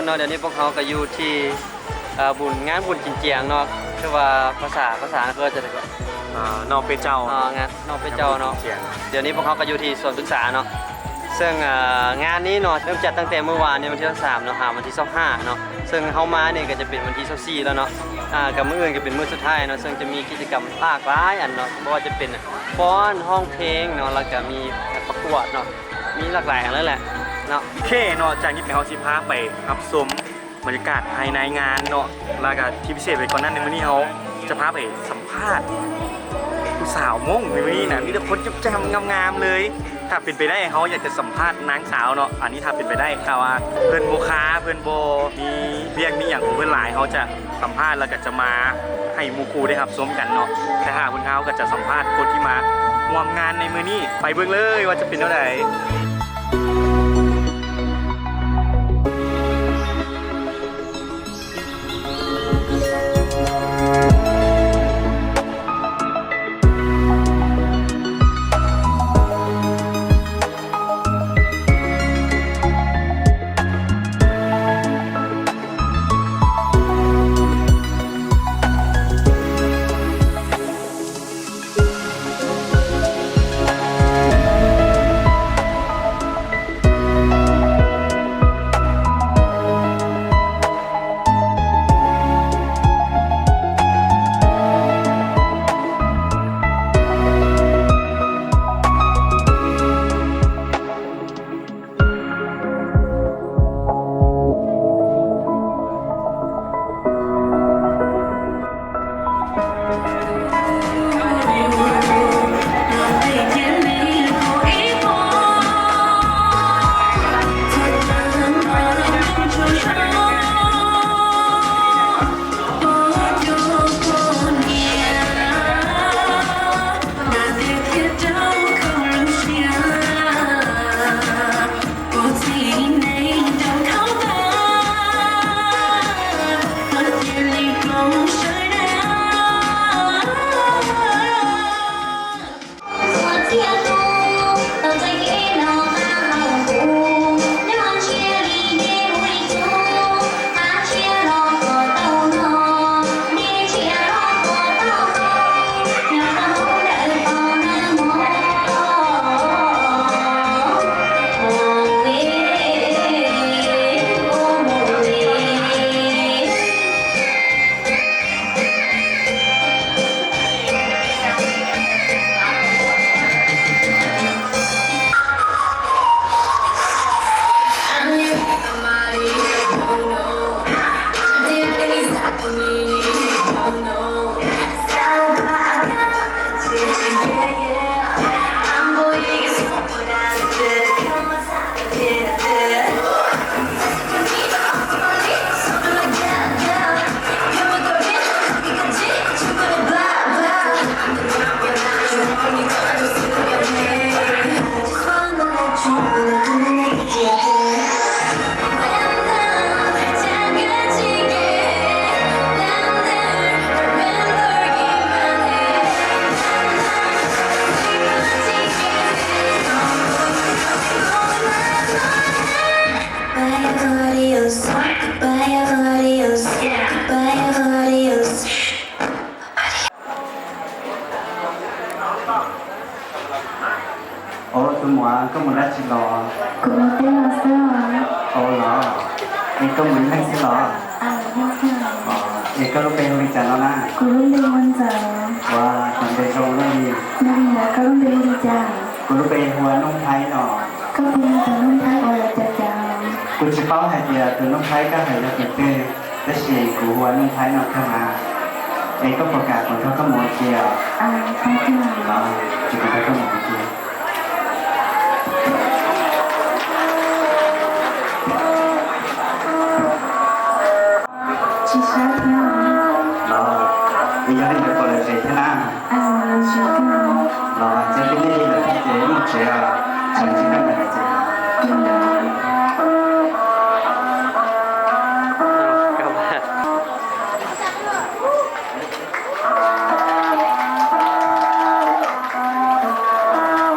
ເນາະ ດຽວນີ້ພວກເຮົາກໍຢູ່ທີ່ ເອີ ບຸນ ງານບຸນກິນຈຽງເນາະ ຄືວ່າພາສາ ພາສາເຂົາເອີ້ນຈັ່ງໃດກໍ ອ່າ ນ້ອງເປເຈົ້າ ອ່າ ງານນ້ອງເປເຈົ້າເນາະ. ດຽວນີ້ພວກເຮົາກໍຢູ່ທີ່ສວນພຶກສາເນາະ ເຊິ່ງ ເອີ ງານນີ້ເນາະ ເລີ່ມຈັດຕັ້ງແຕ່ມື້ວານນີ້ ວັນທີຊາວສາມເນາະ ຫາວັນທີຊາວຫ້າເນາະ ເຊິ່ງເຮົາມານີ້ກໍຈະເປັນວັນທີຊາວສີ່ແລ້ວເນາະ ອ່າ ກໍມື້ອື່ນກໍເປັນມື້ສຸດທ້າຍເນາະ ເຊິ່ງຈະມີກິດຈະກຳຫຼາກຫຼາຍອັນເນາະ ບໍ່ວ່າຈະເປັນຟ້ອນ ຮ້ອງເພງເນາະ ແລ້ວກໍມີປະກວດເນາະ ມີຫຼາກຫຼາຍອັນເລີຍແຫຼະເນາະ. ໂອເຄເນາະ ຈາກນີ້ໄປເຮົາຊິພາໄປຮັບຊົມ ບັນຍາກາດພາຍໃນງານເນາະ ແລ້ວກະທີ່ພິເສດໄປກວ່ານັ້ນ ໃນມື້ນີ້ເຮົາຈະພາໄປສຳພາດຜູ້ສາວມົ້ງ. ໃນມື້ນີ້ນະ ມີແຕ່ຄົນແຈ່ມໆ ງາມໆ ເລີຍ. ຖ້າເປັນໄປໄດ້ ເຮົາຢາກຈະສຳພາດນາງສາວເນາະ ອັນນີ້ຖ້າເປັນໄປໄດ້ ຖ້າວ່າເພິ່ນບໍ່ຄາ ເພິ່ນບໍ່ມີວຽກມີຫຍັງຂອງເພິ່ນຫຼາຍ ເຮົາຈະສຳພາດ ແລ້ວກະຈະມາໃຫ້ໝູ່ຄູ່ໄດ້ຮັບຊົມກັນເນາະ. ແຕ່ຖ້າເພິ່ນຄາ ເຮົາກະຈະສຳພາດຄົນທີ່ມາຮ່ວມງານໃນມື້ນີ້ ໄປເບິ່ງເລີຍວ່າຈະເປັນແນວໃດ. Alo, tu mua, kau mua dah cilo? Ku mua teh masak. Oh, lo. Ni kau mua nasi lo? Ah, ya, ya. Oh, ni kau lu pe hui jan lo na? Ku lu pe hui jan. Wah, sampai jauh lagi. Nah, kau lu pe hui jan. Ku lu pe hui nung pai no. Kau pe hui nung pai, oh, ya, ya, ya. Ku cipau hai dia, tu nung pai kau hai ya, tu pe. ແຕ່ຊິກູຫົວໜຸ່ມໄທນອກເຂົ້າມາ ເອກກໍປະກາດຂອງເຂົາກໍໝໍກຽວ ອ່າ ຂອງເຂົາ ເນາະ ຊິຂອງເຂົາກໍໝໍກຽວ ເນາະ ມີຢ່າງໜຶ່ງກໍຂໍເລີຍເຈນນະ ອ່າ ເນາະ ເຈົ້າເປັນໄດ້ດີແລ້ວເຈນເຈນ ເຊີນຊິກັນນະເຈນ ເນາະ.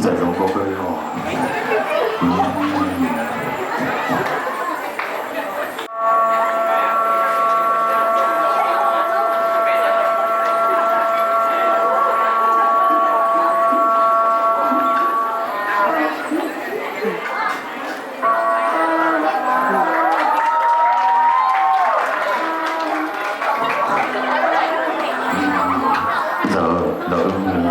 ໃສ່ລົງກໍເຄີຍອອກ. ເຈົ້າ ດອກອື່ນ.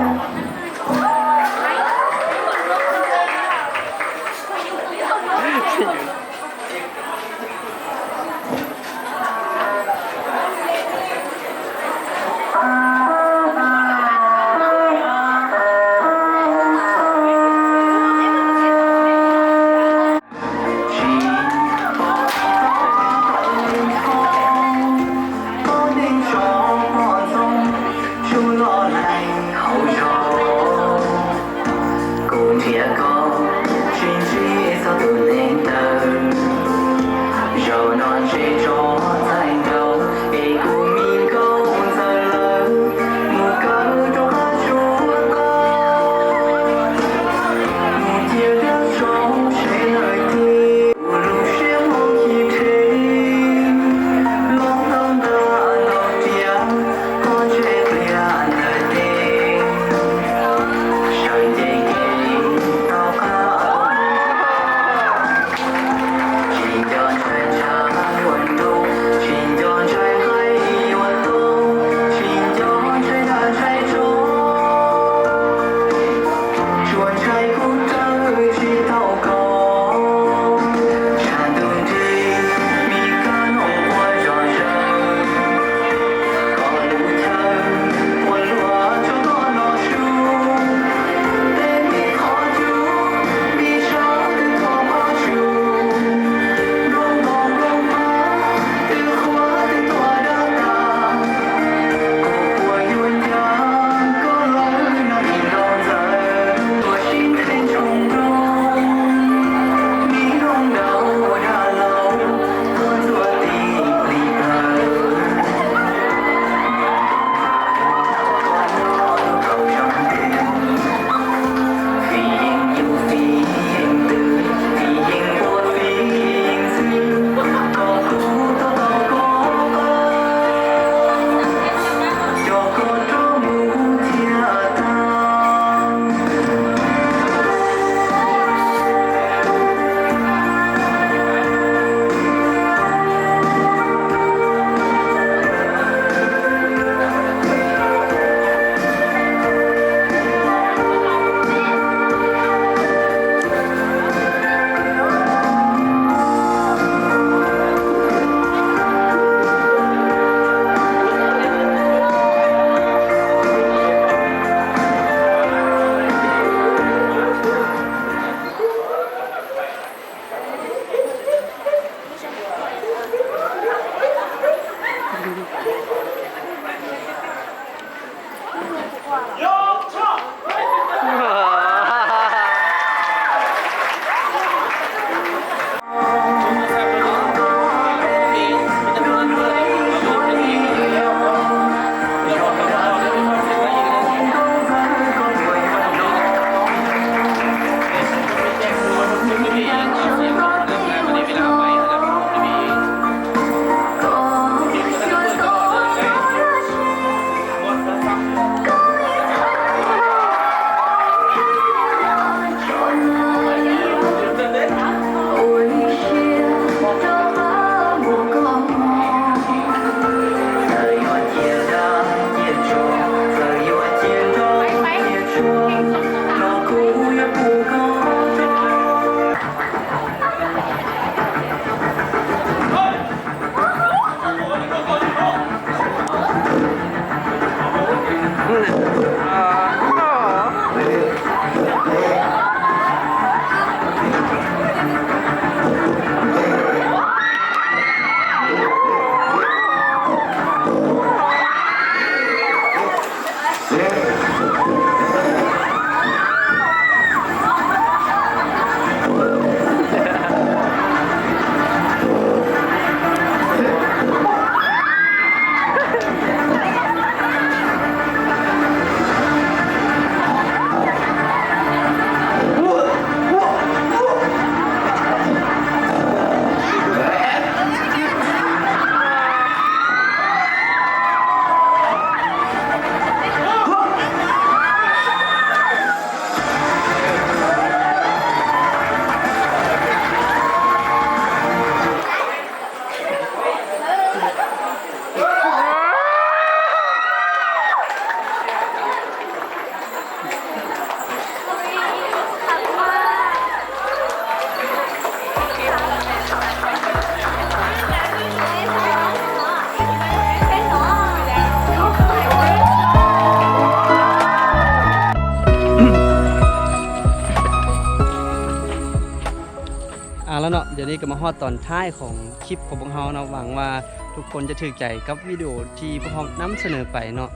ດຽວນີ້ກໍມາຮອດຕອນທ້າຍຂອງຄລິບຂອງພວກເຮົາເນາະ, ຫວັງວ່າທຸກຄົນຈະຖືກໃຈກັບວິດີໂອທີ່ພວກເຮົານຳສະເໜີໄປເນາະ.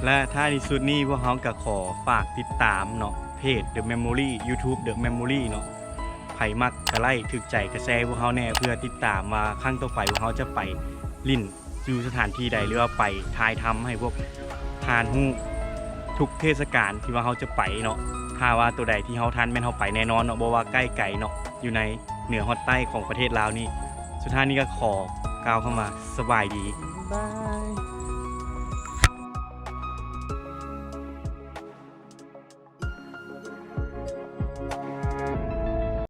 ແລະທ້າຍທີ່ສຸດນີ້ ພວກເຮົາກໍຂໍຝາກຕິດຕາມເນາະ ເພຈ The Memory, YouTube The Memory ເນາະ. ໃຜມັກກໍໄລ້ ຖືກໃຈກໍແຊໃຫ້ພວກເຮົາແດ່ ເພື່ອຕິດຕາມວ່າຄັ້ງຕໍ່ໄປພວກເຮົາຈະໄປຫຼິ້ນຢູ່ສະຖານທີ່ໃດ ຫຼືວ່າໄປຖ່າຍທຳໃຫ້ພວກທ່ານຮູ້ທຸກເທດສະການທີ່ວ່າເຮົາຈະໄປເນາະ. ຖ້າວ່າໂຕໃດທີ່ເຮົາທັນແມ່ນເຮົາໄປແນ່ນອນເນາະ, ບໍ່ວ່າໃກ້ໄກເນາະ, ຢູ່ໃນເໜືອຮອດໃຕ້ຂອງປະເທດລາວນີ້. ສຸດທ້າຍນີ້ກໍຂໍກ່າວຄຳວ່າສະບາຍດີ. ບາຍ.